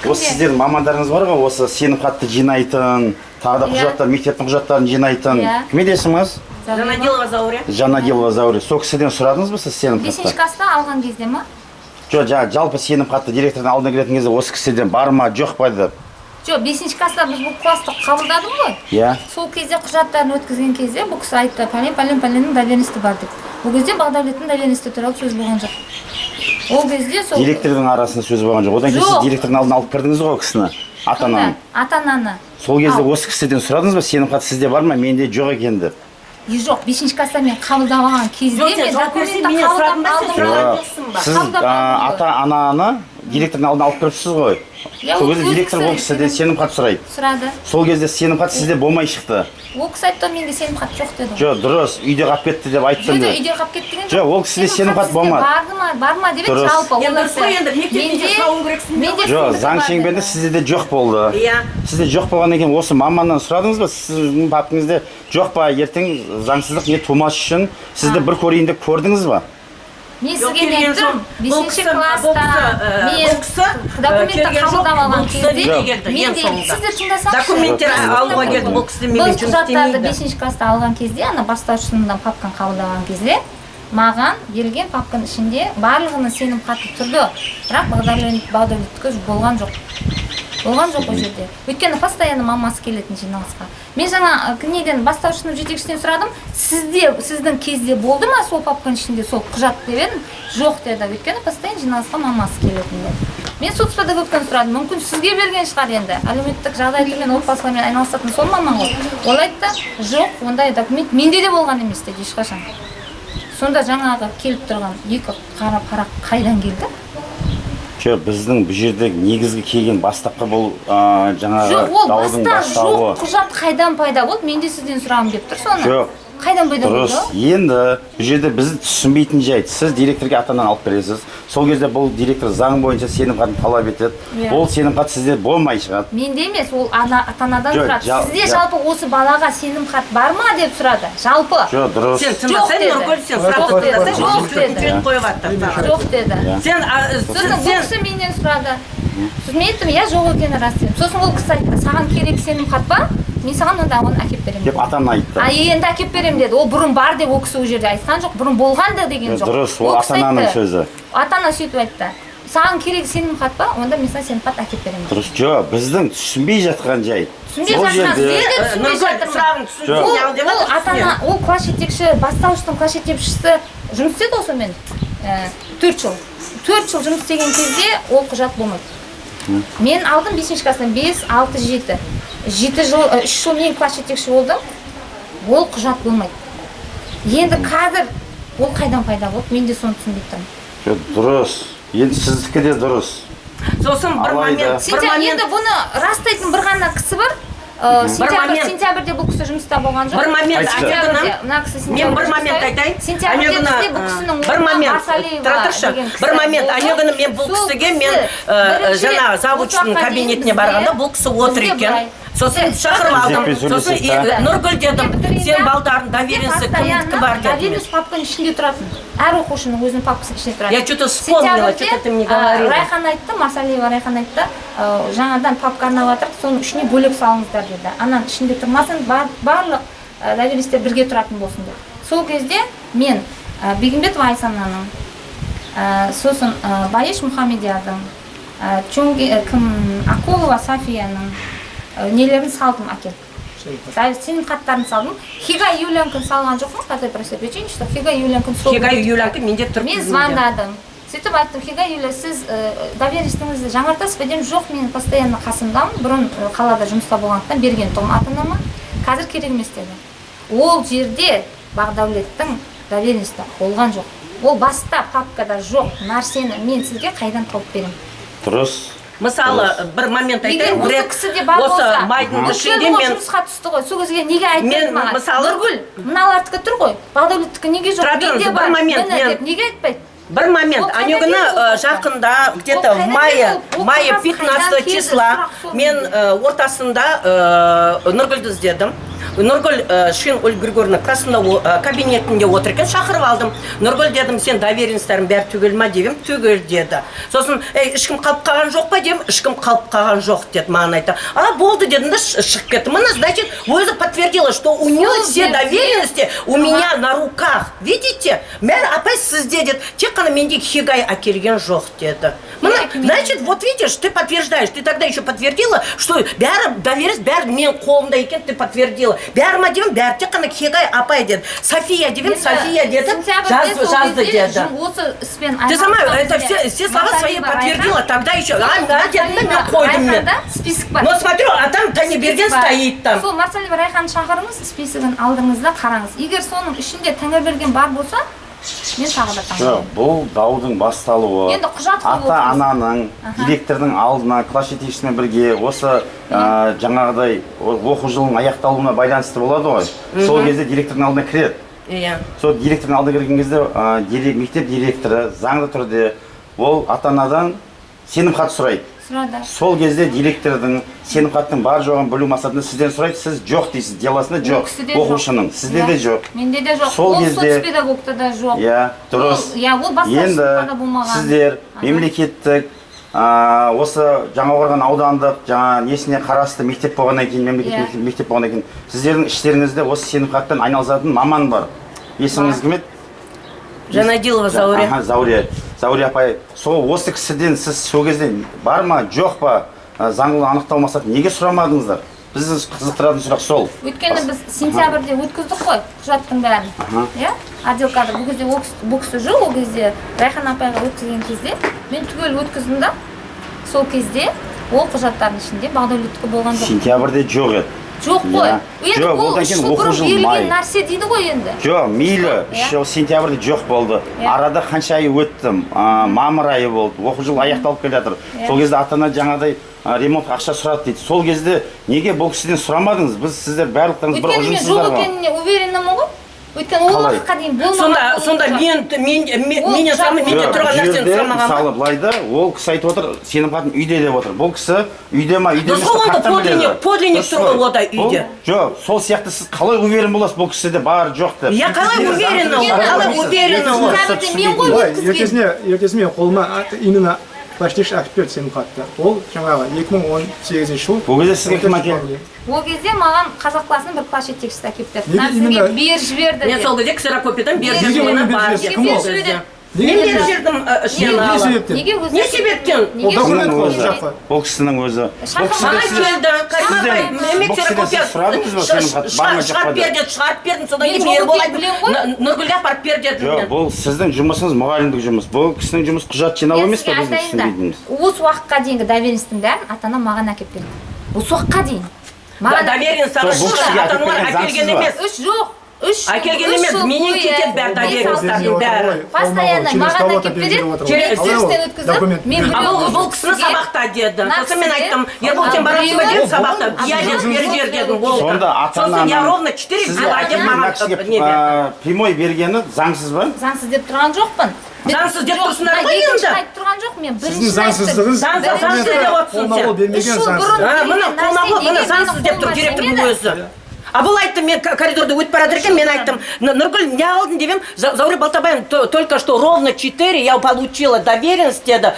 Осы сіздердің мамандарыңыз бар ғой, осы сенімхатты жинайтын, тағы да Иә. құжаттар, мектептің құжаттарын жинайтын. Иә. Кім еді есіміңіз? Жанадилова Зауре. Жанадилова Зауре. Сол кісіден сұрадыңыз ба сіз Бесінші сенімхатты? класста алған кезде ма? Жоқ, жаңа жалпы сенімхатты директордың алдына келетін кезде осы кісіден бар ма, жоқ па деп. Жоқ, бесінші класста біз бұл классты қабылдадым ғой. Иә. Сол кезде құжаттарын өткізген кезде бұл кісі айтты, пәлен, пәлен, пәленнің доверенности бар деп. Ол кезде Бағдәулеттің доверенности туралы сөз болған жоқ. Ол кезде сол Директордың арасында сөз болған жоқ. Одан кейін сіз Жоқ. директордың алдына алып кірдіңіз ғой ол кісіні, ата ананы. Ата ананы. Сол кезде Ал. осы кісіден сұрадыңыз ба, сенімхат сізде бар ма, менде жоқ екен деп? И жоқ, бесінші класста мен қабылдап алған кезде Жоқ, сен мен жауап берсең, документті менен қабылдап сұрадың ба, сен алдым. сұраған Жоқ. жоқсың ба? Сіз Қабылдап алдым ғой. ата ананы директордың алдына алып кіріпсіз ғой. Иә, Сол ол кезде өз директор ол кісі кісіден сенімхат сұрайды. Сұрады. Сол кезде сенімхат сізде болмай шықты. Ол кісі айтты, менде сенімхат жоқ деді ғой. Жоқ, дұрыс, үйде қалып кетті деп айттым Жоқ, деп. үйде қалып кетті деген. Жоқ, ол кісіде сенімхат сізде болмады. Барды ма, бар ма деп еді Дұрыс. жалпы. Енді Ол дұрыс қой, айтты, енді мектепте де сұрауың керексің де менде ғой. Жоқ, сенімхат заң бар шеңберінде деді. сізде де жоқ болды. Иә. Сізде жоқ болғаннан кейін осы маманнан сұрадыңыз ба, сіздің папкаңызда жоқ па, ертең заңсыздық не тумас үшін сізді бір көрейін деп көрдіңіз ба? Мен Жоқ, сізге не келген айтып жоқ. тұрмын? Бұл Бесінші кісі- бұл класста кісі, мен бұл кісі, документті келген жоқ, қабылдап алған бұл кісі кезде неге келді ең мен де соңында? сіз де тыңдасаңызшы. Документтер Жоқ, алуға келді, бұл кісі менімен Бұл жұмыс құжаттарды істемейді. бесінші класста алған кезде, ана бастауыш сыныбынан папканы қабылдаған кезде маған берілген папканың ішінде барлығының сенім хаты тұрды, бірақ Бағдәулеттікі болған жоқ. Болған жоқ ол жерде. Өйткені постоянно мамасы келетін жиналысқа. Мен жаңа неден, бастауыш сынып жетекшісінен сұрадым, сізде, сіздің кезде болды ма сол папканың ішінде сол құжат деп едім, жоқ деді. Өйткені постоянно жиналысқа мамасы келетін деді. Мен соцпедагогтан сұрадым, мүмкін сізге берген шығар енді. Әлеуметтік жағдайы төмен отбасылармен айналысатын сол маман ғой. Ол айтты, жоқ, ондай документ менде де болған емес деді ешқашан. Сонда жаңағы келіп тұрған екі қара парақ қайдан келді? Жоқ, біздің бұл жерде негізгі келген бастапқы бұл жаңағы Жоқ, ол даудың баста бастауы. жоқ құжат қайдан пайда болды? Мен де сізден сұрағым келіп тұр соны. Жоқ. Қайдан пайда Дұрыс. болды? Енді бұл жерде біз түсінбейтін жайт. Сіз директорге ата ананы алып бересіз. Сол кезде бұл директор заң бойынша сенімхатын талап етеді. Иә. Ол сенімхат сізде болмай шығады. Менде емес, ол ана ата анадан Жоқ, сұрады. Сізде жалпы осы балаға сенімхат бар ма деп сұрады. Жалпы. Жоқ, дұрыс. Сен Жоқ тыңдасаң, деді. Нұргүл, сен Жоқ сұрақты деді. тыңдасаң, Жоқ деді. төрт қойып жатыр саған. Жоқ деді. Иә. Сен, Сосын бұл сен кісі менен сұрады. Сосын мен айттым, иә, жоқ екені рас дедім. Сосын ол кісі айтты, саған керек сенімхат па? Мен саған онда оны әкеліп беремін. Деп ата ана айтты. А енді әкеліп беремін деді. Ол бұрын бар деп ол кісі ол жерде айтқан жоқ. Бұрын болған да деген жоқ. Дұрыс, ол кісі ата ананың айтты. сөзі. Ата ана сөйтіп айтты. Саған керек сенімхат па? Онда мен саған сенімхат әкеліп беремін. Дұрыс, жоқ, біздің түсінбей жатқан жайт. Түсінбей Бұл жатқан жерде сіздер де түсінбей Нұргүл, жатырмын. сұрағын түсінсең, Жоқ. не деп Ол жатыр, ата ана, ол класс жетекші, бастауыштың класс жетекшісі жұмыс істеді ғой сонымен. 4 жыл. 4 жыл жұмыс істеген кезде ол құжат болмайды. Мен алдым бесінші класстан 5, 6, 7. 7 жыл, 3 жыл мен класс жетекші болдым. Ол құжат болмайды. Енді қазір ол қайдан пайда болды? Мен де соны түсінбей тұрмын. Жоқ, дұрыс. Енді сіздікі де дұрыс. Сосын бір Алайда. момент, бір Сентябрь, момент, енді бұны растайтын бір ғана кісі бар. Сентябрь, момент. Сентябрьде бұл кісі жұмыста болған жоқ. Бір момент, Айтшы. Сентябрьде, мына кісі мен бір сентябрьде момент жұмыста. айтайын. Сентябрьде Ана бізде күні, бұл кісінің бір орнына момент, Марсалиева тұра тұршы. деген кісі Бір момент, болды. ана күні мен бұл Сол кісіге мен кісі бірінші жаңа рет завучтың осы уақытқа дейін кабинетіне бізде- барғанда бұл кісі отыр бізде екен. былай. Сосын шақырып алдым. Кезекпен Сосын сөйлесек та. Нұргүл дедім, Мен бітірейін сен да. балдардың доверенності кімдікі бар дедім. Доверенность папканың ішінде тұратын. Әр оқушының өзінің папкасының ішінде тұратын. Я что-то вспомнила, Сентябрьде, что-то ты мне говорила. Райхан айтты, Марсалиева Райхан айтты, жаңадан папка арнап жатыр, соның ішіне бөлек салыңыздар деді. Ананың ішінде тұрмасын, барлық доверенностьтер бірге тұратын болсын деп. Сол кезде мен Бегімбетова Айсананың, сосын Баеш Мұхамедиярдың, кім, Акулова Софияның нелерін салдым әкеліп. Сенім хаттарын салдым. Хига Юлянкін салған жоқпын, по той простой причине, что Хига Юлянкін сол Хигай Юлянкі менде тұр. Мен тізімде. звондадым. Сөйтіп айттым, Хига Юля, сіз доверенностіңізді жаңартасыз ба дедім. Жоқ, мен постоянно қасымдамын. Бұрын қалада жұмыста болғандықтан берген тұғым ата анама. Қазір керек емес деді. Ол жерде Бағдәулеттің доверенності болған жоқ. Ол баста папкада жоқ нәрсені мен сізге қайдан тауып беремін? Дұрыс. Мысалы, бір момент Егер айтайын. осы Бір кісіде бар осы болса, майдың бұл ішінде келді ғой, мен жұмысқа түсті ғой. Сол кезге неге айтпайды Мен маған? мысалы- Нұргүл, мыналардікі тұр ғой. Бағдәулеттікі неге жоқ? Тұра тұрыңыз, Менде бір бар. момент, Міне мен- деп неге айтпайды? Бір момент, Ол ана қайдан күні келді ол папка? жақында, где-то Ол в қайдан мае, келді ол? Ол мае қағаз 15 қайдан келді? числа Сұрақ сол мен менде. ортасында Нұргүлді іздедім. Нұргүл Шин Ольга Григорьевна классында, кабинетінде отыр екен, шақырып алдым. «Нұргүл, – дедім, – сен доверенностьтарың бәрі түгел ма?» – деп едім. «Түгел», – деді. Сосын: «Ей, ешкім қалып қалған жоқ па?» – дедім. «Ешкім қалып қалған жоқ», – деді маған айтты. «А, болды», – дедім да шығып кеттім. Міне, значит, өзі подтвердила, что у нее Сол все жерде- доверенности у меня на руках. Видите, бәрі, апай, сізде деді, тек қана менде Хигай әкелген жоқ деді. Міне, Әкелмеген. значит, вот видишь, ты подтверждаешь, ты тогда еще подтвердила, что бәрі доверенность, бәрі менің қолымда екен, ты подтвердила. Бәрі ма деймін, бәрі, тек қана Хегай апай деді. София деп едім, Енді София деді, сентябрьде жазды, сол жазды кезде деді. Осы іспен Ты сама айналысқан это кезде все слова свои Марталиева подтвердила, Райхан- тогда еще, а, дедім да, мен қойдым мен. Райханда список бар. Но смотрю, а там Тәніберген Список бар. стоит там. Сол Марсалиева Райханды шақырыңыз, списогін алдыңыз да қараңыз. Егер соның ішінде Тәңірберген бар болса, мен тағы да Жоқ, таңдаймын. бұл даудың басталуы Енді құжат қой. ата ананың директордың алдына, класс жетекшісімен бірге осы жаңағыдай оқу жылының аяқталуына байланысты болады ғой. Сол кезде директордың алдына кіреді. Сол директордың алдына кірген кезде мектеп директоры заңды түрде ол ата анадан сенім хат сұрайды. Сұрады. Сол кезде директордың сенім хаттың бар жоғын білу мақсатында сізден сұрайды. Сіз жоқ дейсіз, делосында Ол жоқ кісіде жоқ. оқушының, сізде де Иә. жоқ. Менде де жоқ. Сол Ол кезде- соцпедагогта да жоқ. Иә, дұрыс. Ол- иә, ол басқа Енді сыныпта да болмаған. сіздер мемлекеттік осы Жаңақорған аудандық жаңа несіне қарасты мектеп болғаннан кейін, мемлекеттік мектеп болғаннан кейін, сіздердің іштеріңізде осы сенім хатпен айналысатын маман бар. Есіміңіз кім еді? Жанадилова Зауре. Аха, Зауре, Зауре апай. Сол осы кісіден сіз сол кезде бар ма, жоқ па, заңдылығын анықтау мақсатында неге сұрамадыңыздар? Бізді қызықтыратын сұрақ сол. Өйткені біз сентябрьде өткіздік қой құжаттың бәрін, иә, отдел кадр. Бұл кезде ол кісі, бұл кісі жоқ. Ол кезде Райхан апайға өткізген кезде мен түгел өткіздім да, сол кезде ол құжаттардың ішінде Бағдәулеттікі болған жоқ. Сентябрьде жоқ еді. Жоқ қой. Иә. Енді Жоқ, ол одан 3 кейін жыл оқу бұрын жылы берілген май. нәрсе дейді ғой енді. Жоқ, мейлі, Иә. 3 жыл сентябрьде жоқ болды. Арада қанша ай өтті? Мамыр айы болды. Оқу жылы аяқталып келе жатыр. Сол кезде ата ана жаңағыдай ремонтқа ақша сұрады дейді. Сол кезде неге бұл кісіден сұрамадыңыз? Біз сіздер барлықтарыңыз бір Өйткені мен ұжымсыздар жоқ ғой. екеніне увереннамын ғой. Өйткені ол Қалай? уақытқа дейін болмаған. Сонда, Ол сонда құжат. мен Ол менен құжат- сұрамай, менде Жоқ, тұрған бұл нәрсені жерде сұрамаған ба? мысалы, былай да, ол кісі айтып отыр, сенім хатын үйде деп отыр. Бұл кісі үйде ма, үйде Дұрыс емес қой, пе, онда қаяқтан біледі? подлинник Дұрыс тұр ғой қой. ода үйде. Жоқ, сол сияқты сіз қалай уверен боласыз, бұл кісіде бар жоқ деп? Я қалай уверена ол? Қалай уверена ол? Сентябрьде мен ғой Былай, өткізген. ертесіне мен қолыма именно класс жетекші әкеліп берді сенім хатты. Ол жаңағы 2018 жыл. Ол кезде сізге кім әкелді? Ол кезде маған қазақ классының бір класс жетекшісі әкеліп берді. Неге Мына сізге именно- беріп жіберді Мен деп. сол кезде ксерокопиядан беріп Неге жібердім, оны бар беріп деп. жіберді? Кім ол? Сол кезде. Неге Мен беріп беріп жібердім, ішінен Не алып. себептен? Неге өзі? Не себептен? Неге Ол документ Кісінің қой, өзі. бұл жаққа. Бұл кісінің өзі. Бұл Шақырмаған. Маған кісіден сіз- келді, Карима апай, сізден- мен бұл кісіден ксерокопия сіз сұрадыңыз ба, сенім хат бар ма, жоқ па шығарып деп? бер деді, шығарып бердім, содан Мен кейін жоқ Ербол екенін айтты, білемін ғой. Нұргүлге апарып бер дедім Жоқ, мен. бұл сіздің жұмысыңыз мұғалімдік жұмыс. Бұл кісінің жұмысы құжат жинау Мен емес пе, сізге біздің айтайын да, түсінбейтініміз? осы уақытқа дейінгі доверенностьтің бәрін ата ана маған әкеліп берді. Осы уақытқа дейін. Маған Доверенность Жоқ, бұл кісіге ата аналар әкеліп берген әкелген заңсыз ба? емес. Үш жоқ. Үш Әкелген үш емес, жыл менен бойы кетеді бәрі мен доверенностьтардың бәрі. Постоянно маған әкеліп береді. Через- Мен тексерістен өткізіп, мен А біреу бұл кісіні кісіге- сабақта деді. Мына Сосын мен кісіге- айттым, Ербол, сен барасың ба біреуі- дедім сабақта. А Иә деді, біреуі- бері жібер дедім, болды. Сонда ата Сосын я ананың ровно 4 сізге взяла деп мына маған кісіге не берді. Прямой бергені заңсыз ба? Заңсыз деп тұрған жоқпын. Мен- Заңсыз деп Жоқ, тұрсыңдар мына ғой екіншіні енді. айтып тұрған жоқ мен. Сіздің Біріншіні айттым. заңсыздығыңыз Заңсыз деп отырсың қолма-қол сен. бермеген Үш жыл заңсыз. бұрын А, міне берген қолма-қол, нәрсе міне неге заңсыз менің деп тұр қолыма директордың тимеді? өзі. А бұл айтты, мен коридорда өтіп бара жатыр екен, мен айттым: «Нұргүл, не алдың?» – деп едім. «Зауре Балтабаевна, только что ровно 4 я получила доверенность», – деді,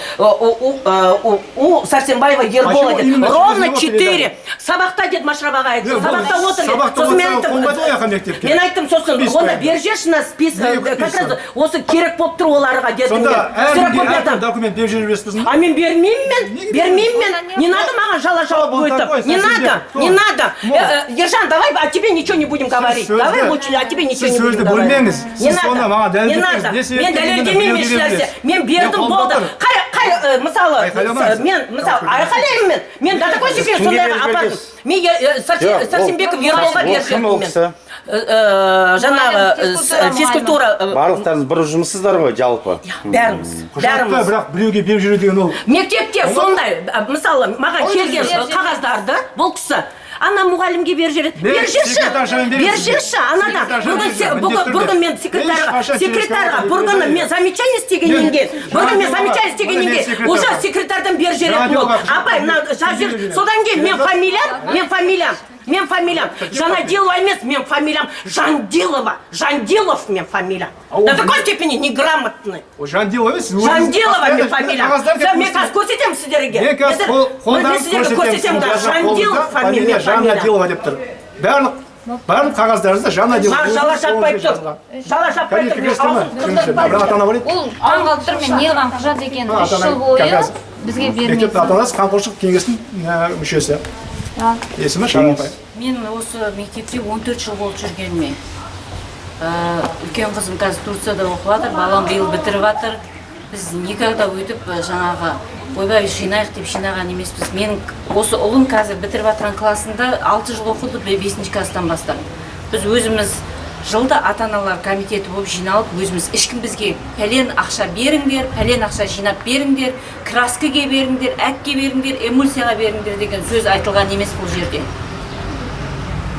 у Сәрсенбаева Ербола Почему деді. именно через Ровно него 4. передали? Сабақта деді, Машрап ағай айтты. Жоқ, бұл Сабақта отыр деді. сабақта Сосын мен отырса, айттым, қонбайды ғой аяқа мектепке. мен айттым сосын, Список онда қояды. беріп жіберші мына список, Неге как раз күтпейсің? осы керек болып тұр оларға дедім Сонда мен. әркімге Ксерокопиядан. әркім документ беріп жібересіз. А мен бермеймін мен, Неге бермеймін мен. бермейсің? Не надо маған жала жауап Кто был өйтіп. такой, Не Сәрсенбек? надо, Кто? не надо. Кім ол? Ержан, давай о тебе ничего не будем говорить. Сіз Давай сөзді- лучше о тебе ничего сіз не будем сөзді говорить. бөлмеңіз. Не Сіз соны надо, маған не дәлелдеп надо. беріңіз. Не себептен Мен дәлелдемеймін именно еш біреуге нәрсе. бересіз? Мен бердім, Мен қолымда болды. тұр. Қай, мысалы, Айқайламаңыз. мен, мысалы, айқайлаймын мен. Мен до такой степени Кімге сондайға беріп апардым. жібергенсіз? Мен Жоқ, ол- Сәрсенбеков Ерболға Ол беріп кім ол жібердім мен. кісі? Жаңағы Физкультура физкультура Барлықтарыңыз бір ұжымсыздар ғой жалпы. Бәріміз, Құжатты бәріміз. бірақ біреуге беріп жіберу деген ол Мектепте сондай, мысалы, маған Ой, келген жібер- қағаздарды бұл кісі ана мұғалімге беріп жібереді. Мен Беріп жіберші, секретаршамен беремін беріп сізге. жіберші анадан. Секретаршамен Бүгін беремін, бүгін міндетті бүгін түрде. мен секретарға, Ешқашан секретарға через бір күні мен замечание істегеннен Мен- кейін, бір күні мен Жаңа замечание істегеннен мен кейін уже секретарь. секретардан беріп жіберетін Жаңа болды. диалог Апай, мына жазып жібер. Сізге Содан кейін мен беремін. фамилиям, мен фамилиям Мен фамилиям Жанадилова емес, мен фамилиям Жандилова. Жандилов мен фамилиям. А ол До такой степени неграмотный. Ол Жандилова емес, сіз өзіңіз Жандилова мен постоянно фамилиям. қағаздарды Мен қазір көрсетемін сіздерге. Мен қазір қолдан Мен сіздерге көрсетемін көрсетемін. қазір. Жандилов фамилия. Фамилия Жанадилова деп тұр. Барлық қағаздарыңызда Жанадилова. Маған жала жаппай тұр. Жала жаппай тұр. Мен аузым Бір ата ана бар еді. Ол таңғалып тұр, мен неғылған құжат екенін Ата 3 ана жыл бойы как раз бізге Мектептің бермейді. ата анасы қамқоршылық кеңесінің мүшесі. Есімі Шара апай. Мен осы мектепте 14 жыл болып жүргеніме. Үлкен қызым қазір Турцияда оқып жатыр, балам биыл бітіріп жатыр. Біз никогда өйтіп жаңағы ойбай жинайық деп жинаған емеспіз. Менің осы ұлым қазір бітіріп жатқан классында 6 жыл оқыды, 5 класстан бастап. Біз өзіміз жылда ата-аналар комитеті болып жиналып, өзіміз ешкім бізге пәлен ақша беріңдер, пәлен ақша жинап беріңдер, краскіге беріңдер, әкке беріңдер, эмульсияға беріңдер деген сөз айтылған емес бұл жерде.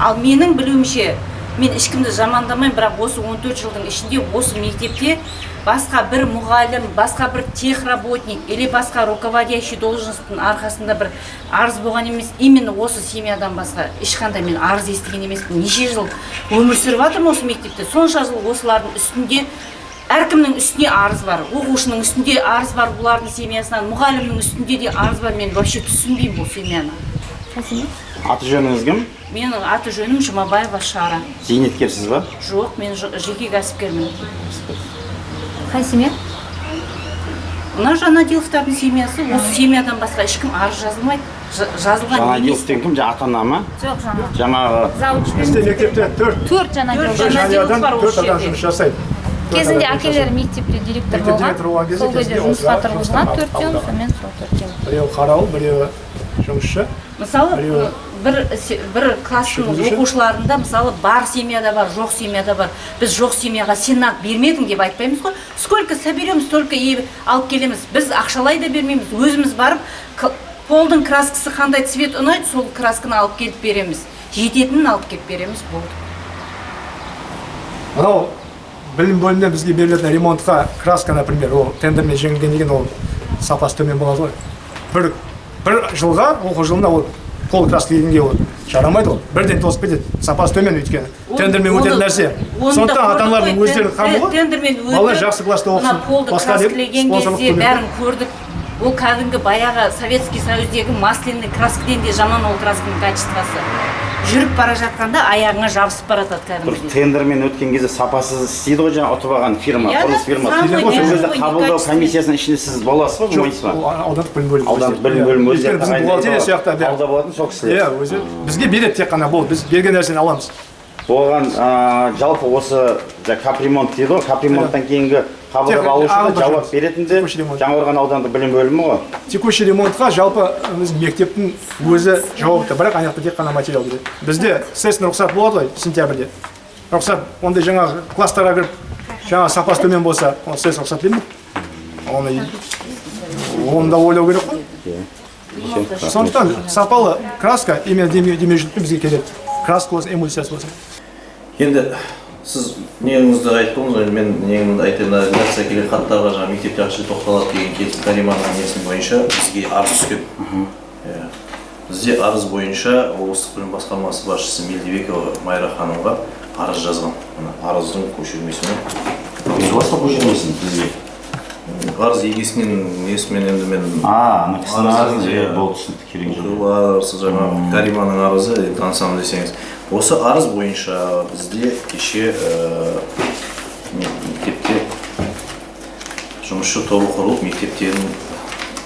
Ал менің білуімше, мен ешкімді жамандамаймын, бірақ осы 14 жылдың ішінде осы мектепте басқа бір мұғалім, басқа бір техработник или басқа руководящий должностьтың арқасында бір арыз болған емес. Именно осы семьядан басқа ешқандай мен арыз естіген емеспін. Неше жыл өмір сүріп жатырмын осы мектепте, сонша жыл осылардың үстінде, әркімнің үстіне арыз бар, оқушының үстінде арыз бар, бұлардың семьясынан, мұғалімнің үстінде де арыз бар. Мен вообще түсінбеймін бұл семьяны. Аты жөніңіз кім? Менің аты жөнім Жұмабаева Шара. Зейнеткерсіз ба? Жоқ, мен жеке кәсіпкермін. Қай семья? Мына Жанадиловтардың семьясы. Осы семьядан басқа ешкім арыз жазылмайды. Жазылған емес. Жанадилов деген кім? Жаңа ата ана ма? Жоқ, жаңа. Жаңағы Завучпен. Бізде мектепте төрт Төрт Жанадилов. Төрт Жанадилов жанұядан бар төрт осы адам жерде. жұмыс жасайды. Төрт Кезінде адам жұмыс әкелері жасайды. мектепте директор Мектеп болған. директоры болған кезде Сол кезде кезінде жұмысқа осылар тұрғызған жұмыстан төртеуін, қабылдаған. сонымен сол төртеу. Біреуі қарауыл, біреуі жұмысшы. Мысалы, Біреуі бір класстың жүргізуші. оқушыларында, мысалы, бар семьяда бар, жоқ семьяда бар. Біз жоқ семьяға сен ақ бермедің деп айтпаймыз ғой. Сколько соберем, столько и алып келеміз. Біз ақшалай да бермейміз. Өзіміз барып полдың краскасы қандай цвет ұнайды, сол красканы алып келіп береміз. Жететінін алып келіп береміз, болды. Мынау білім бөлімінен бізге берілетін ремонтқа краска, например, ол тендермен жеңілген деген, ол сапасы төмен болады ғой. Бір жылға, оқу жылына ол пол краска дегенге ол жарамайды, ол бірден тозып кетеді, сапасы төмен, өйткені тендермен өтетін нәрсе. Оны да Сондықтан көрдік ата аналардың қой, өздерінің қамы ғой, тендермен өтіп, балалар жақсы класста мына оқысын, полды басқа деп краскілеген спонсорлық кезде көмек. бәрін көрдік. Ол кәдімгі баяғы Советский Союздегі масляный краскіден де жаман ол краскінің качествосы. Жүріп бара жатқанда аяғыңа жабысып бара жатады Бір кәдімгідей. тендермен өткен кезде сапасыз істейді ғой жаңа ұтып алған фирма, Иә, құрылыс фирмасы. самый Сол кезде дешевый, қабылдау некачественный. комиссиясының ішінде сіз боласыз ба, Жоқ, болмайсыз ба? ол аудандық білім бөлімі. Аудандық білім бөлімі өздері Өйткені біздің бухгалтерия сияқты бәрі. қабылдап алатын сол кісілер. Иә, өзі бізге береді тек қана, болды, біз берген нәрсені аламыз. Оған жалпы осы капремонт дейді ғой, капремонттан кейінгі қабылдап Тек алушы да ағымдағы жауап жұмыс. беретін де Текущий ремонт. Жаңақорған аудандық білім бөлімі ғой. Текущий ремонтқа жалпы біздің мектептің өзі жауапты, бірақ ана жақта тек қана материал береді. Бізде СЭС-тің рұқсат болады ғой сентябрьде. Рұқсат ондай жаңағы класстарға кіріп, жаңағы сапасы төмен болса, ол СЭС рұқсат бермейді. Оны да ойлау керек қой. Сондықтан сапалы краска именно демеушілікпен бізге келеді. Краска болсын, эмульсиясы болсын. Енді сіз неңізді айттыңыз ғой, мен неңімді айтайын. Мына редакция келген хаттарға жаңа мектепте ақша тоқталады деген келісім, Кариманың несін бойынша бізге арыз түскен. Иә. Бізде арыз бойынша облыстық білім басқармасы басшысы Мелдебекова Майра ханымға арыз жазған. Мына арыздың көшірмесімен. Басқа көшірмесін бізге. Арыз егесінен несімен енді мен А, ана кісінің Арыз арызы, иә. иә, болды, түсінікті, керек жоқ. Бұл арызы жаңағы Кариманың арызы, енді танысамын десеңіз. Осы арыз бойынша бізде кеше мектепте жұмысшы тобы құрылып, мектептердің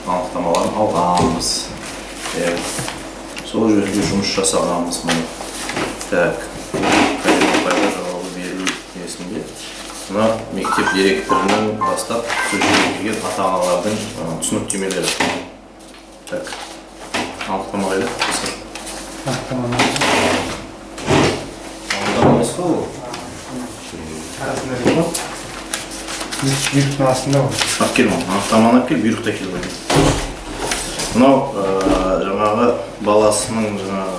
анықтамаларын алғанбыз. Иә. Сол жөнінде жұмыс жасағанбыз міне. Так. Карима апайға жауабы берілу несінде. Мына мектеп директорының бастап сол жерге келген ата-аналардың түсініктемелері. Так. Анықтама қайда? Анықтама емес қой ол. Бұйрықтың астында ғой. Алып кел маған, анықтаманы алып кел, бұйрықты әкел қой. Мынау жаңағы баласының жаңағы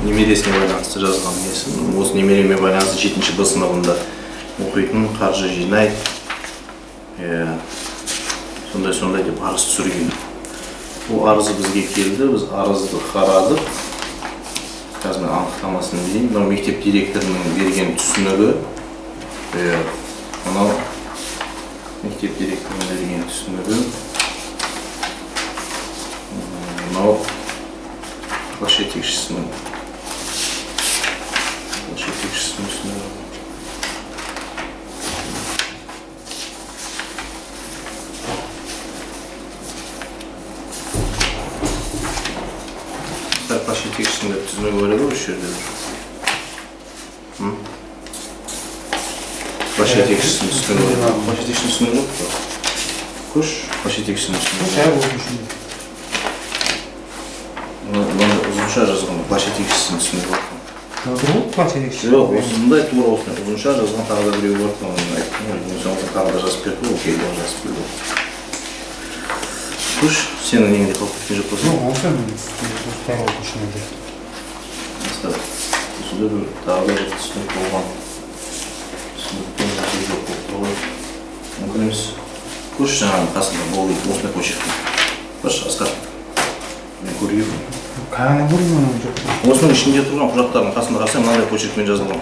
немересіне байланысты жазған несі. Осы немереме байланысты жетінші Б сыныбында оқитын, қаржы жинайды. Иә. Сондай сондай деп арыз түсірген. Бұл арызы бізге келді, біз арызды қарадық. Қазір мен анықтамасын берейін. Мынау мектеп директорының берген түсінігі. Мынау мектеп директорының берген түсінігі. Мынау класс жетекшісінің түсінігі. Класс жетекшісінің түсінігі бар еді ғой осы жерде. Класс жетекшісінің түсінігі. Класс жетекшісінің түсінігі жоқ па? Көш, класс жетекшісінің түсінігі. Мынандай ұзынша жазған класс жетекшісінің түсінігі бар. Класс жетекшісі? Жоқ, осындай тура осындай ұзынша жазған тағы да біреу бар, оны айттым ғой, соны тағы да жазып берді ғой, келді, оны жазып берді. Көш, сенің неңде қалып кеткен жоқ болсаң? Жоқ, осы мен осында. Осында бір тағы да бір түсінік болған. Түсініктен нәрсе жоқ болып тұр ғой. Мүмкін емес. Көш, жаңағы қасында бол дейді, осындай почеркпен. Көш, Асқар. Мен көргенмін. Қане көргенмін оны жоқ. Осының ішінде тұрған құжаттардың қасында қарасаң, мынандай почеркпен жазылған.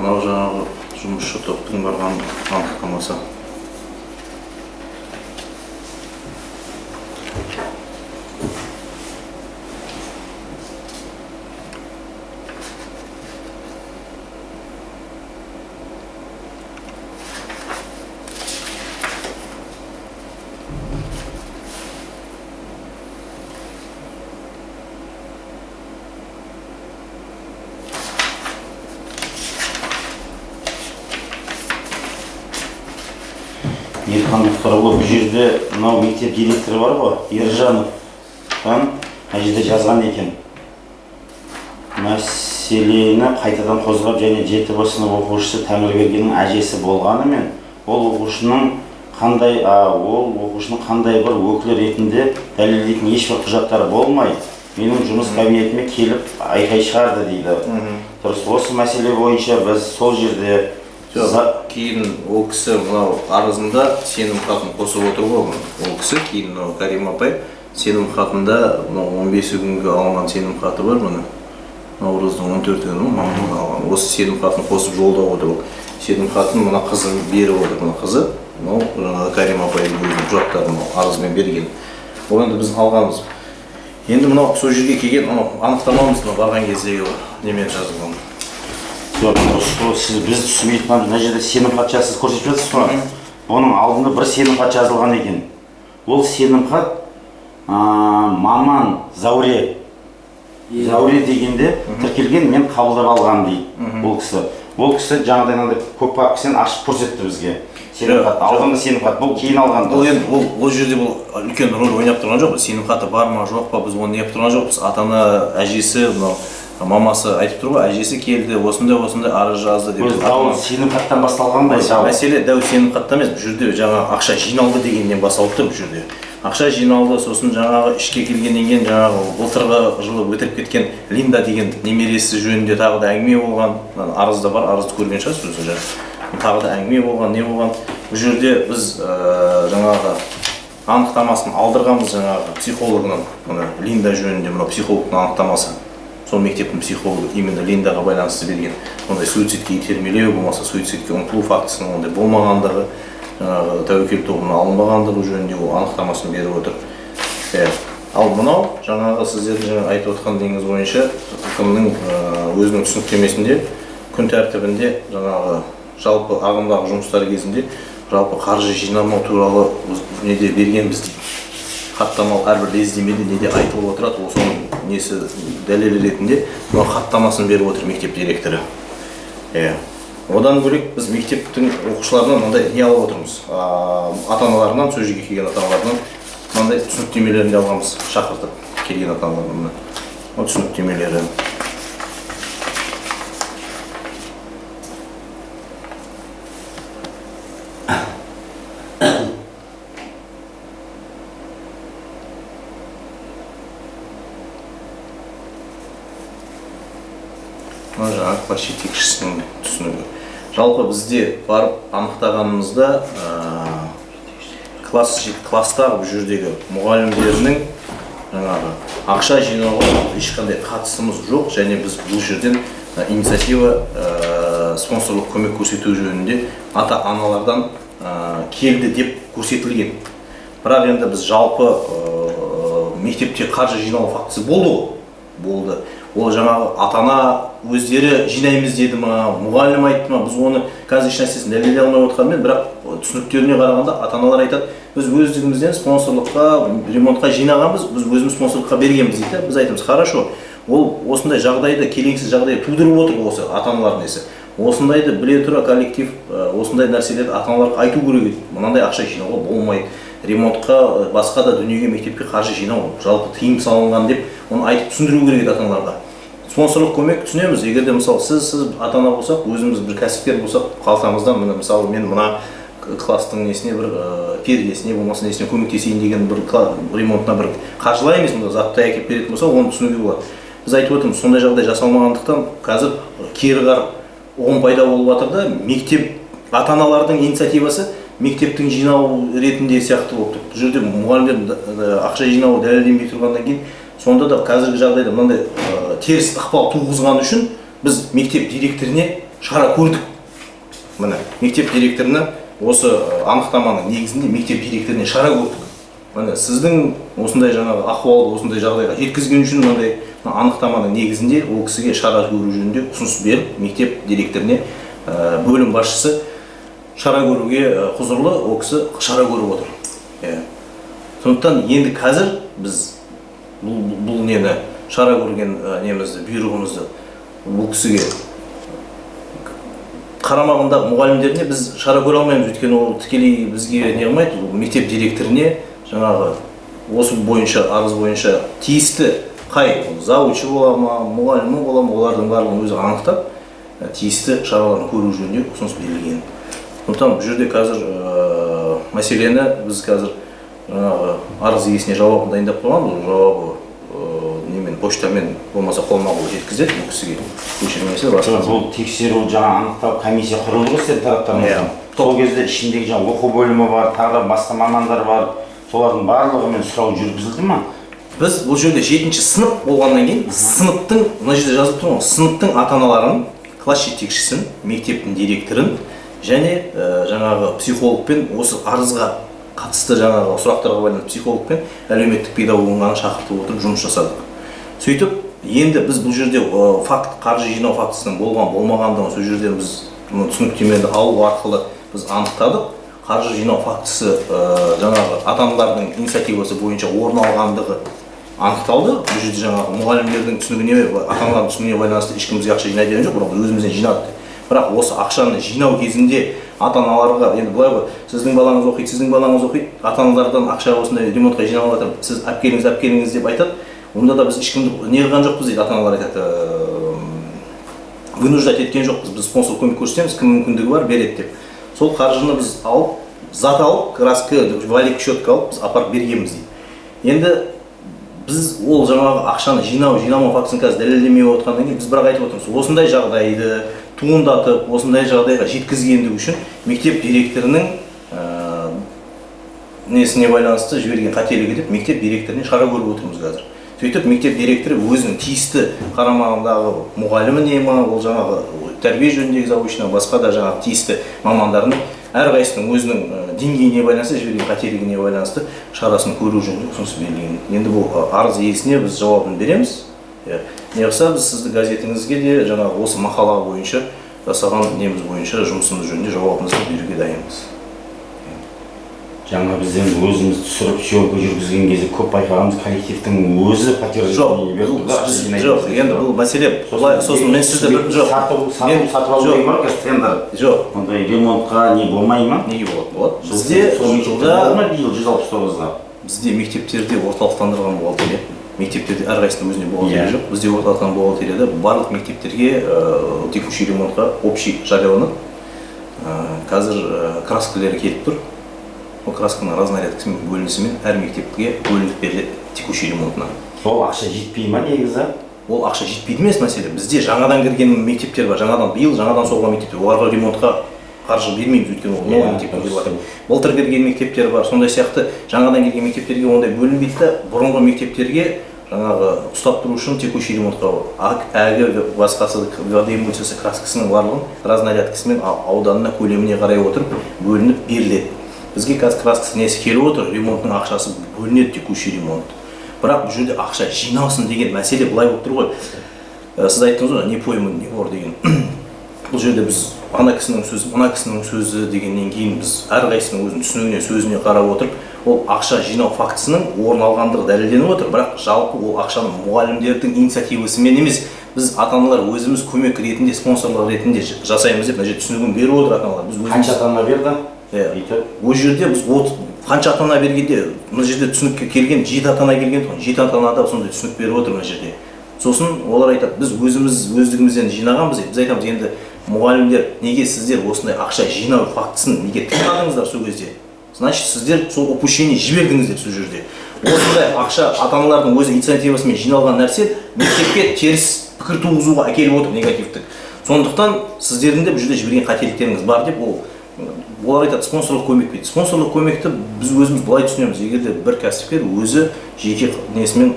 Мынау жаңағы жұмысшы топтың барған анықтамасы. Ерхан Мұхтарұлы, бұл жерде мынау мектеп директоры бар ғой, Ержановтан мына жерде жазған екен. Мәселені қайтадан қозғап және 7 Б сынып оқушысы Тәңірбергеннің әжесі болғанымен, ол оқушының қандай бір өкілі ретінде дәлелдейтін ешбір құжаттары болмай, менің жұмыс кабинетіме келіп айқай шығарды дейді. Дұрыс, осы мәселе бойынша біз сол жерде Жоқ, кейін ол кісі мынау арызында сенім хатын қосып отыр ғой. Ол кісі кейін мынау Карим апай сенім хатында мынау 15 күнгі алынған сенім хаты бар, міне. Наурыздың 14 күні мамырда алған. Осы сенім хатын қосып жолдап отыр ол. Сенім хатын мына қызы беріп отыр, мына қызы. Мынау жаңағы Карим апайдың өзінің құжаттарын арызымен берген. Ол енді біздің алғанымыз. Енді мынау сол жерге келген анау анықтамамыз мына барған кездегі немен жазылған. Жоқ, сіз біз түсінбей тұрғанымыз, мына жерде сенім хат жазсыз көрсетіп жатырсыз ғой. Оның алдында бір сенім хат жазылған екен. Ол сенім хат маман Зауре. Зауре дегенде тіркелген, мен қабылдап алған дейді ол кісі. Ол кісі жаңағыдай мынандай көк папкасын ашып көрсетті бізге. Сенім хат, алдыңғы сенім хат, бұл кейін алған. Бұл енді ол жерде бұл үлкен рөл ойнап тұрған жоқ. Сенім хаты бар ма, жоқ па, біз оны неғып тұрған жоқпыз. Ата-ана, әжесі, мынау мамасы айтып тұр ғой, әжесі келді, осындай осындай арыз жазды деп. Өз дау сенім хаттан басталған ба? Мәселе дәу сенім хаттан емес, бұл жерде жаңа ақша жиналды дегеннен басталып тұр бұл жерде. Ақша жиналды, сосын жаңағы ішке келгеннен кейін жаңағы былтырғы жылы өтіріп кеткен Линда деген немересі жөнінде тағы да әңгіме болған. Мына арызда бар, арызды көрген шығарсыз өзі жаңа. Тағы да әңгіме болған, не болған. Бұл жерде біз жаңағы анықтамасын алдырғанбыз жаңағы психологынан, мына Линда жөнінде мына психологтың анықтамасы. Сол мектептің психологы именно Линдаға байланысты берген. Ондай суицидке итермелеу, болмаса суицидке ұмтылу фактісінің ондай болмағандығы, жаңағы тәуекел тобына алынбағандығы жөнінде ол анықтамасын беріп отыр. Ал мынау жаңағы сіздердің жаңа айтып отқан деңіз бойынша кімнің өзінің түсініктемесінде күн тәртібінде жаңағы жалпы ағымдағы жұмыстар кезінде жалпы қаржы жинамау туралы неде бергенбіз дейді. Хаттама әрбір лездемеде неде айтылып отырады, ол соның несі дәлел ретінде мынау хаттамасын беріп отыр мектеп директоры. Одан бөлек біз мектептің оқушыларынан мынандай не алып отырмыз. Ата-аналарынан, сол жерге келген ата-аналарынан мынандай түсініктемелерін де алғанбыз, шақыртып келген ата-аналарынан. Ол түсініктемелері. Мына жаңағы класс жетекшісінің түсінігі. Жалпы бізде барып анықтағанымызда, класстағы, бұл жердегі мұғалімдерінің жаңағы ақша жинауға ешқандай қатысымыз жоқ және біз бұл жерден инициатива, спонсорлық көмек көрсету жөнінде ата аналардан келді деп көрсетілген. Бірақ енді біз жалпы мектепте қаржы жинау фактісі болды ғой, болды. Ол жаңағы ата ана өздері жинаймыз деді ма, мұғалім айтты ма, біз оны қазір ешнәрсесін дәлелдей алмай отырғанмен, бірақ түсініктеріне қарағанда, ата аналар айтады: «Біз өздігімізден спонсорлыққа, ремонтқа жинағанбыз, біз өзіміз спонсорлыққа бергенбіз», – дейді. Біз айтамыз: «Хорошо». Ол осындай жағдайды, келеңсіз жағдай тудырып отыр осы ата аналардың несі. Осындайды біле тұра коллектив осындай нәрселерді ата аналарға айту керек еді: мынандай ақша жинауға болмайды ремонтқа, басқа да дүниеге, мектепке қаржы жинау жалпы тыйым салынған деп, оны айтып түсіндіру керек еді ата аналарға. Спонсорлық көмек түсінеміз. Егер де, мысалы, сіз ата ана болсақ, өзіміз бір кәсіпкер болсақ, қалтамыздан, міне, мысалы, мен мына класстың несіне бір пердесіне, болмаса несіне көмектесейін деген, бір ремонтына бір қаржылай емес, мында заттай әкеліп беретін болса, оны түсінуге болады. Біз айтып отырмыз, сондай жағдай жасалмағандықтан, қазір кереғар ұғым пайда болып жатыр да, мектеп, ата аналардың инициативасы мектептің жинауы ретінде сияқты болып тұр. Бұл жерде мұғалімдер ақша жинауы дәлелденбей тұрғаннан кейін, сонда да қазіргі жағдайда мынандай теріс ықпал туғызған үшін біз мектеп директоріне шара көрдік. Міне, мектеп директорына осы анықтаманың негізінде мектеп директоріне шара көрдік. Міне, сіздің осындай жаңағы ахуалды осындай жағдайға жеткізген үшін мынандай мына анықтаманың негізінде ол кісіге шара көру жөнінде ұсыныс беріп, мектеп директоріне бөлім басшысы шара көруге құзырлы, ол кісі шара көріп отыр. Иә, сондықтан енді қазір біз бұл нені, шара көрген немізді, бұйрығымызды бұл кісіге, қарамағындағы мұғалімдеріне біз шара көре алмаймыз, өйткені ол тікелей бізге не қылмайды. Ол мектеп директоріне жаңағы осы бойынша, арыз бойынша тиісті қай завучы бола ма, мұғалімі бола ма, олардың барлығын өзі анықтап, тиісті шараларын көру жөнінде ұсыныс берілген. Сондықтан бұл жерде қазір мәселені біз қазір жаңағы арыз иесіне жауабын дайындап қойған. Бұл жауабы немен, почтамен болмаса қолма қол жеткізеді бұл кісіге, көшірмесі басқа. Бұл тексеру, жаңа анықтау комиссия құрылды ғой сіздердің тараптарыңыздан. Иә. Сол кезде ішіндегі жаңа оқу бөлімі бар, тағы да басқа мамандар бар, солардың барлығымен сұрау жүргізілді ма? Біз бұл жерде жетінші сынып болғаннан кейін, сыныптың, мына жерде жазылып тұр ғой, сыныптың ата аналарын, класс жетекшісін, мектептің директорын және жаңағы психологпен, осы арызға қатысты жаңағы сұрақтарға байланысты психолог пен әлеуметтік педагогын ғана шақыртып отырып жұмыс жасадық. Сөйтіп, енді біз бұл жерде факт, қаржы жинау фактісінің болған болмағандығын сол жерден біз мына түсініктемені алу арқылы біз анықтадық. Қаржы жинау фактісі жаңағы ата аналардың инициативасы бойынша орын алғандығы анықталды. Бұл жерде жаңағы мұғалімдердің түсінігіне, ата аналардың түсінігіне байланысты ешкім бізге ақша жинай деген жоқ, бірақ біз өзімізден жинадық деп. Бірақ осы ақшаны жинау кезінде ата аналарға енді былай ғой: сіздің балаңыз оқиды, сіздің балаңыз оқиды, ата аналардан ақша осындай ремонтқа жиналып жатыр, сіз алып келіңіз, алып келіңіз деп айтады. Онда да біз ешкімді не қылған жоқпыз дейді. Ата аналар айтады: «Вынуждать еткен жоқпыз, біз спонсор көмек көрсетеміз, кім мүмкіндігі бар, береді», – деп. Сол қаржыны біз алып, зат алып, краска, валик, щетка алып, біз апарып бергенбіз дейді. Енді біз ол жаңағы ақшаны жинау жинамау фактісін қазір дәлелдемей отқаннан кейін, біз бірақ айтып отырмыз: осындай жағдайды туындатып, осындай жағдайға жеткізгендігі үшін мектеп директорының несіне байланысты жіберген қателігі деп, мектеп директоріне шара көріп отырмыз қазір. Сөйтіп, мектеп директоры өзінің тиісті қарамағындағы мұғаліміне ма, ол жаңағы тәрбие жөніндегі завучына, басқа да жаңағы тиісті мамандарының әрқайсысының өзінің деңгейіне байланысты жіберген қателігіне байланысты шарасын көру жөнінде ұсыныс берілген. Енді бұл арыз иесіне біз жауабын береміз. Иә, не қылса, біз сізді газетіңізге де жаңағы осы мақала бойынша жасаған неміз бойынша, жұмысымыз жөнінде жауабымызды беруге дайынбыз. Жаңа біз енді өзіміз түсіріп, съемка жүргізген кезде көп байқағанымыз, коллективтің өзі Жоқ. подтверждение берді Бұл да, ақша жинайды жоқ, деп. Енді бұл мәселе былай, сосын мен сізді бір жоқ. Сатып сату мен- сатып алу жоқ. деген бар қазір тендер. Жоқ. Ондай ремонтқа не болмай ма? Неге болады? Болады. Бізде Сол мектепте жылда болды ма биыл 169-да? Бізде мектептерде орталықтандырылған бухгалтерия, мектептерде әрқайсысының өзіне бухгалтерия Иә. жоқ. Бізде орталықтан бухгалтерияда барлық мектептерге текущий ремонтқа общий жарияланады. Қазір краскалері келіп тұр, ол красканың разнарядкасымен, бөлінісімен әр мектепке бөлініп беріледі текущий ремонтына. Сол ақша жетпей ма негізі? Ол ақша жетпейді емес мәселе. Бізде жаңадан кірген мектептер бар, жаңадан биыл жаңадан соғылған мектептер, оларға ремонтқа қаржы бермейміз, өйткені ол новый мектепке келіп жатыр. Былтыр кірген мектептер бар, сондай сияқты жаңадан келген мектептерге ондай бөлінбейді да, бұрынғы мектептерге жаңағы ұстап тұру үшін текущий ремонтқа әгі басқасы, водоэмульсиясы, краскасының барлығын разнарядкасымен ауданына, көлеміне қарай отырып бөлініп беріледі. Бізге қазір краскасы несі келіп отыр, ремонттың ақшасы бөлінеді, текущий ремонт. Бірақ бұл жерде ақша жиналсын деген мәселе былай болып тұр ғой. Сіз айттыңыз ғой, не пойман, не вор деген. Бұл жерде біз ана кісінің сөзі, мына кісінің сөзі дегеннен кейін біз әрқайсысының өзінің түсінігіне, сөзіне қарап отырып, ол ақша жинау фактісінің орын алғандығы дәлелденіп отыр. Бірақ жалпы ол ақшаны мұғалімдердің инициативасымен емес, біз ата-аналар өзіміз көмек ретінде, спонсорлар ретінде жасаймыз деп мына жерде түсінігін беріп отыр ата-аналар. Біз өзіміз Қанша ата-ана берді? Иә. Ол жерде біз қанша ата-ана бергенде, мына жерде түсінікке келген 7 ата-ана келген тұғын, 7 ата-ана да сондай түсінік беріп отыр мына жерде. Сосын олар айтады, біз өзіміз өздігімізден жинағанбыз дейді. Біз айтамыз, енді мұғалімдер, неге сіздер осындай ақша жинау фактісін неге тыймадыңыздар сол кезде? Значит, сіздер сол упущение жібердіңіздер сол жерде. Осындай ақша ата-аналардың өз инициативасымен жиналған нәрсе мектепке теріс пікір туғызуға әкеліп отыр, негативтік. Сондықтан сіздердің де бұл жерде жіберген қателіктеріңіз бар деп олар айтады, спонсорлық көмек дейді. Спонсорлық көмекті біз өзіміз былай түсінеміз: егер де бір кәсіпкер өзі жеке несімен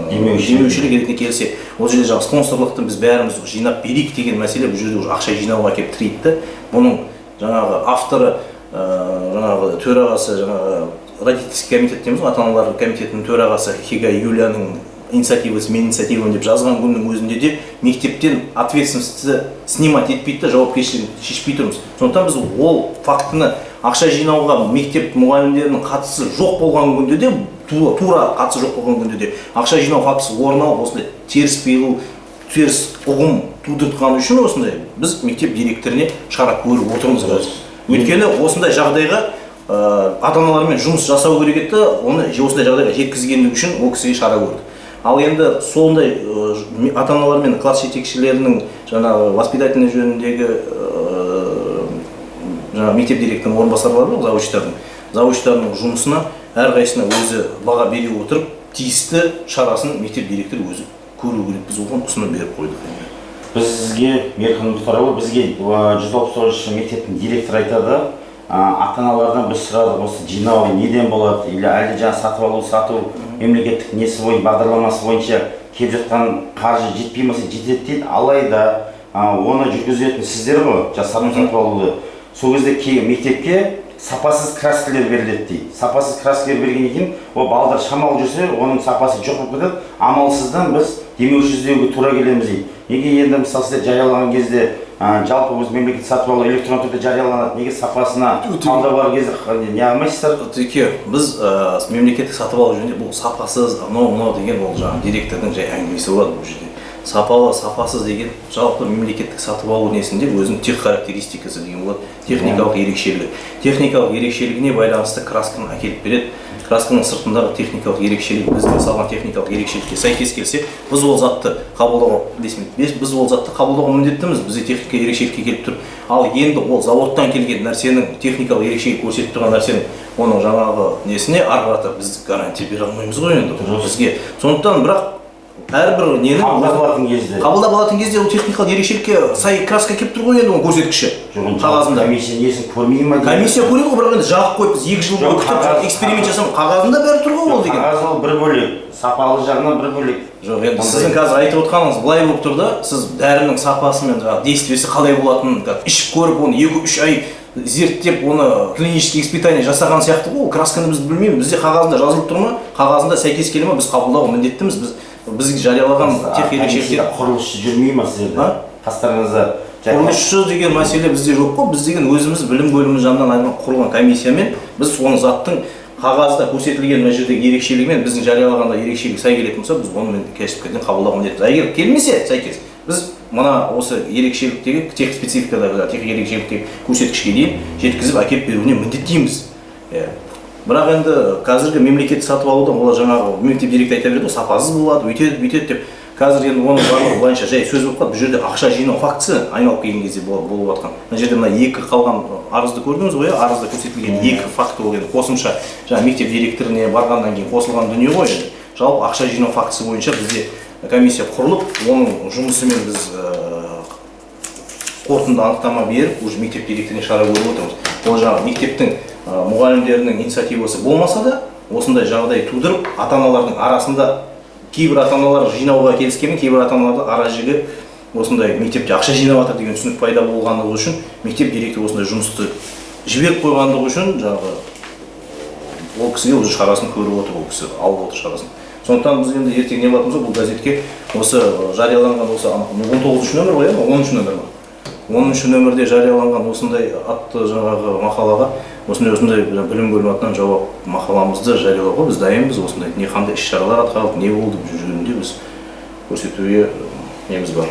демеушілік ретінде келсе, ол жерде жаңағы спонсорлықты біз бәріміз жинап берейік деген мәселе бұл жерде уже ақша жинауға әкеліп тірейді да. Бұның жаңағы авторы, жаңағы төрағасы, жаңағы родительский комитет дейміз ғой, ата-аналар комитетінің төрағасы Хига Юлияның инициативасы, менің инициативам деп жазған күннің өзінде де мектептен ответственностьті снимать етпейді да, жауапкершілігін шешпей тұрмыз. Сондықтан біз ол фактіні, ақша жинауға мектеп мұғалімдерінің қатысы жоқ болған күнде де, тура қатысы жоқ болған күнде де ақша жинау фактісі орын алып, осындай теріс пиғыл, теріс ұғым тудыртқаны үшін осындай біз мектеп директоріне шара көріп отырмыз қазір. Өйткені осындай жағдайға ата-аналармен жұмыс жасау керек еді, оны осындай жағдайға жеткізгендігі үшін ол кісіге шара көрді. Ал енді сондай ата-аналар мен класс жетекшілерінің жаңағы воспитательный жөніндегі жаңағы мектеп директорының орынбасарлары бар, завучтардың жұмысына әрқайсысына өзі баға бере отырып, тиісті шарасын мектеп директоры өзі көру керек. Біз оған ұсыным беріп қойдық енді. Бізге Мерхам Мұхтарұлы, бізге 169 мектептің директоры айтады, ата-аналардан біз сұрадық, осы жинау неден болады, или әлде жаңа сатып алу, сату мемлекеттік несі бойынша, бағдарламасы бойынша келіп жатқан қаржы жетпей ме, жетеді дейді. Алайда оны жүргізетін сіздер ғой, жаңа сатып алуды. Сол кезде мектепке сапасыз краскілер беріледі дейді. Сапасыз краскілер бергеннен кейін ол балдар шамалы жүрсе, оның сапасы жоқ болып кетеді. Амалсыздан біз демеуші іздеуге тура келеміз дейді. Неге енді мысалы сіздер жариялаған кезде, жалпы өз мемлекет сатып алу электронды түрде жарияланады, неге сапасына талдау бар кезде не алмайсыздар? Өте біз мемлекеттік сатып алу жөнінде бұл сапасыз, анау мынау деген ол жаңағы директордың жай әңгімесі болады бұл жерде. Сапалы, сапасыз деген жалпы мемлекеттік сатып алу несінде өзінің тех характеристикасы деген болады, техникалық ерекшелігі. Техникалық ерекшелігіне байланысты красканы әкеліп береді. Красканың сыртындағы техникалық ерекшелігі біздің салған техникалық ерекшелікке сәйкес келсе, біз ол затты қабылдауға біз ол затты қабылдауға міндеттіміз, бізге техника ерекшелікке келіп тұр. Ал енді ол заводтан келген нәрсенің техникалық ерекшелік көрсетіп тұрған нәрсенің оның жаңағы несіне ары қарата біз гарантия бере алмаймыз ғой енді бізге. Сондықтан бірақ әрбір нені қабылдап алатын кезде, қабылдап алатын кезде ол техникалық ерекшелікке сай краска келіп тұр ғой енді, оның көрсеткіші қағазында. Комиссия несін көрмей ма? Комиссия көреді ғой, бірақ енді жағып қойып біз 2 жыл бойы күтіп эксперимент жасап, қағазында бәрі тұр ғой ол деген. Қағаз ол бір бөлек, сапалы жағынан бір бөлек. Жоқ, енді сіздің қазір айтып отқаныңыз былай болып тұр да, сіз дәрінің сапасы мен жаңағы действиесі қалай болатынын ішіп көріп, оны 2-3 ай зерттеп, оны клинический испытание жасаған сияқты ғой. Ол красканы біз білмейміз, бізде қағазында жазылып тұр ма, қағазында сәйкес келе ма, біз қабылдауға міндеттіміз. Біз бізге жариялаған тех ерекшеліктер. Құрылысшы жүрмей ма сіздерде? Қастарыңызда құрылысшы деген мәселе бізде жоқ қой. Біз деген өзіміз білім бөлімінің жанынан айналған құрылған комиссиямен біз соны заттың қағазда көрсетілген мына жердегі ерекшелігімен біздің жариялағанда ерекшелік сай келетін болса, біз оны кәсіпкерден қабылдауға міндеттіміз. Егер келмесе сәйкес, біз мына осы ерекшеліктегі тех спецификадағы тех ерекшеліктегі көрсеткішке дейін жеткізіп әкеліп беруіне міндеттейміз. Бірақ енді қазіргі мемлекет сатып алудан олар жаңағы мектеп директоры айта береді ғой, сапасыз болады, өйтеді, бүйтеді деп. Қазір енді оның барлығы былайынша жай сөз болып қалды. Бұл жерде ақша жинау фактісі айналып келген кезде болып жатқан. Мына жерде мына 2 қалған арызды көрдіңіз ғой, арызда көрсетілген 2 факті ол енді қосымша жаңа мектеп директоріне барғаннан кейін қосылған дүние ғой енді. Жалпы ақша жинау фактісі бойынша бізде комиссия құрылып, оның жұмысымен біз қорытынды анықтама беріп, уже мектеп директоріне шара көріп отырмыз. Ол жаңағы мектептің мұғалімдерінің инициативасы болмаса да, осындай жағдай тудырып, ата аналардың арасында кейбір ата аналар жинауға келіскенмен, кейбір ата аналарда ара жігі осындай мектепте ақша жинап жатыр деген түсінік пайда болғандығы үшін, мектеп директоры осындай жұмысты жіберіп қойғандығы үшін, жаңағы ол кісіге уже шарасын көріп отыр, ол кісі алып отыр шарасын. Сондықтан біз енді ертең не қылатын болсақ, бұл газетке осы жарияланған осы 19-нөмір ғой, иә, 10-нөмір ма, 10-нөмірде жарияланған осындай атты жаңағы мақалаға осындай осындай білім бөлімі атынан жауап мақаламызды жариялауға біз дайынбыз. Осындай не, қандай іс шаралар атқарылды, не болды, бұл жөнінде біз көрсетуге неміз бар.